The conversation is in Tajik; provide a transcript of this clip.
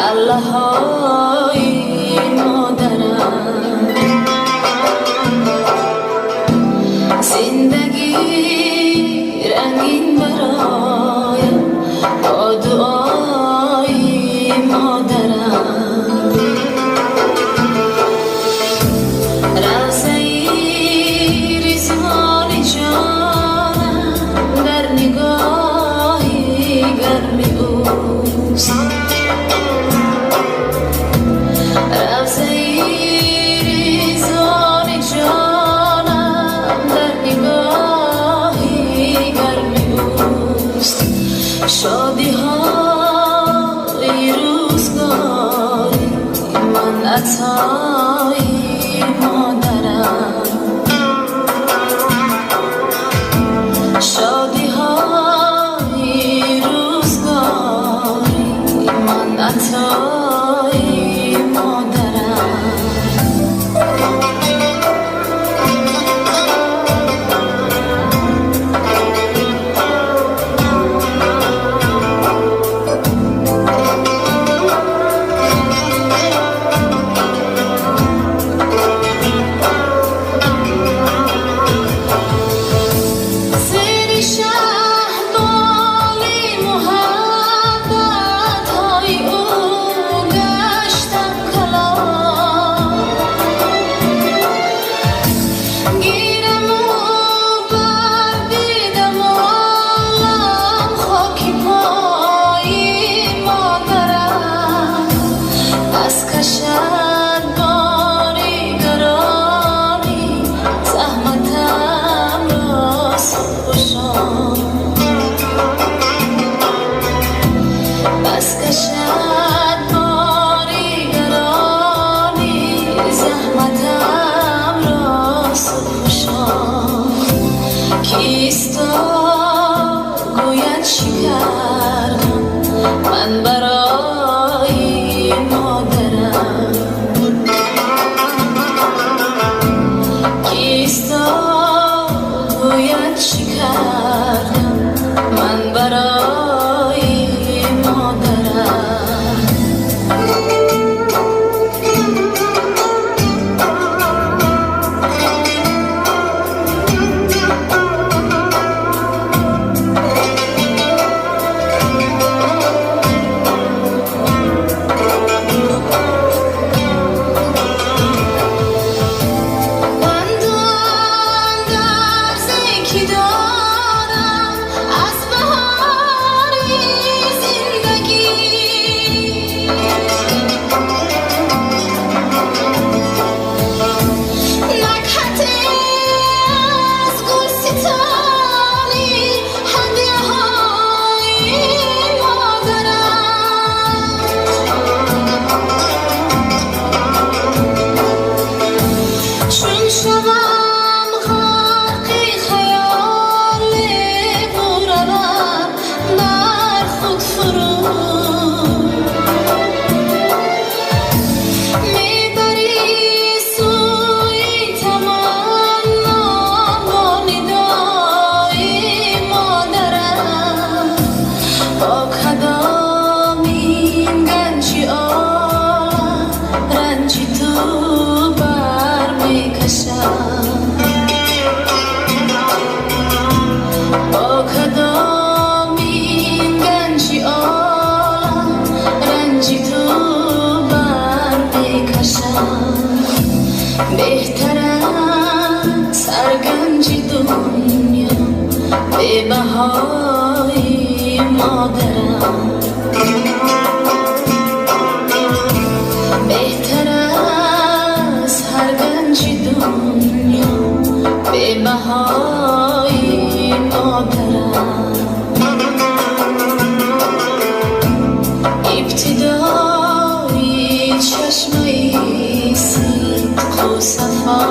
Лаллаҳои модарам, зиндагӣ рангин бароям бо дуои модарам. Равзаи Ризвони ҷонам дар нигоҳи гарми ӯст. Равзаи Ризвони ҷонам дар нигоҳи гарми ӯст. Шодиҳои рӯзгори ман атои модарам. Шодиҳои рӯзгори ман атои модарам. Зери шаҳболи муҳаббатҳои ӯ гаштам калон. Гираму бар дидам олам хоки пои модарам. Пас кашад бори гаронӣ заҳматамро субҳу шом. Пас кашад бори гаронӣ заҳматамро субҳу шом. Кист гӯяд чӣ кардам ман барои модарам? Кист гӯяд чӣ кардам ман барои модарам? Панду андарзе ки дорам аз баҳори зиндагӣ, накҳате аз гулситони ҳадияҳои модарам. Чун шавам ғарқи хаёле буравам бар худ фурӯ, мебарӣ сӯи таманно бо нидои модарам. Бо кадомин ганҷи олам ранҷи ту бармекашам? Бо кадомин ганҷи олам ранҷи ту бармекашам? Беҳтар аз ҳар ганҷи дунё бебаҳои модарам. Беҳтар аз ҳар ганҷи дунё бебаҳои модарам. Ибтидои чашмаи сидқу сафо.